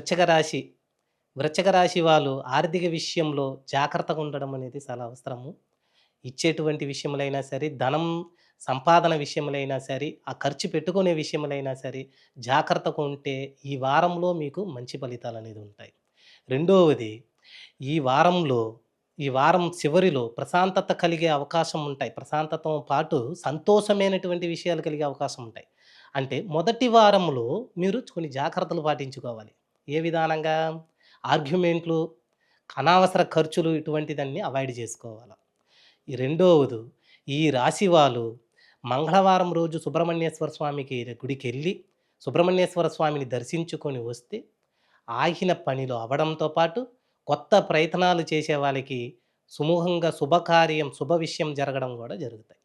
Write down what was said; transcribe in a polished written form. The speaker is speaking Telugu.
వృశ్చిక రాశి. వృశ్చిక రాశి వాళ్ళు ఆర్థిక విషయంలో జాగ్రత్తగా ఉండడం అనేది చాలా అవసరము. ఇచ్చేటువంటి విషయములైనా సరే, ధనం సంపాదన విషయములైనా సరే, ఆ ఖర్చు పెట్టుకునే విషయములైనా సరే, జాగ్రత్తగా ఉంటే ఈ వారంలో మీకు మంచి ఫలితాలనేది ఉంటాయి. రెండవది ఈ వారంలో ఈ వారం చివరిలో ప్రశాంతత కలిగే అవకాశం ఉంటాయి. ప్రశాంతతతో పాటు సంతోషమైనటువంటి విషయాలు కలిగే అవకాశం ఉంటాయి. అంటే మొదటి వారంలో మీరు కొన్ని జాగ్రత్తలు పాటించుకోవాలి. ఏ విధానంగా? ఆర్గ్యుమెంట్లు, అనవసర ఖర్చులు ఇటువంటిదన్నీ అవాయిడ్ జేసుకోవాల. ఈ రెండోవదు ఈ రాశి వాళ్ళు మంగళవారం రోజు సుబ్రహ్మణ్యేశ్వర స్వామికి గుడికెళ్ళి, సుబ్రహ్మణ్యేశ్వర స్వామిని దర్శించుకొని వస్తే, ఆగిన పనిలో అవ్వడంతో పాటు, కొత్త ప్రయత్నాలు చేసే వాళ్ళకి సుమూహంగా శుభకార్యం, శుభ విషయం జరగడం గూడా జరుగుతాయి.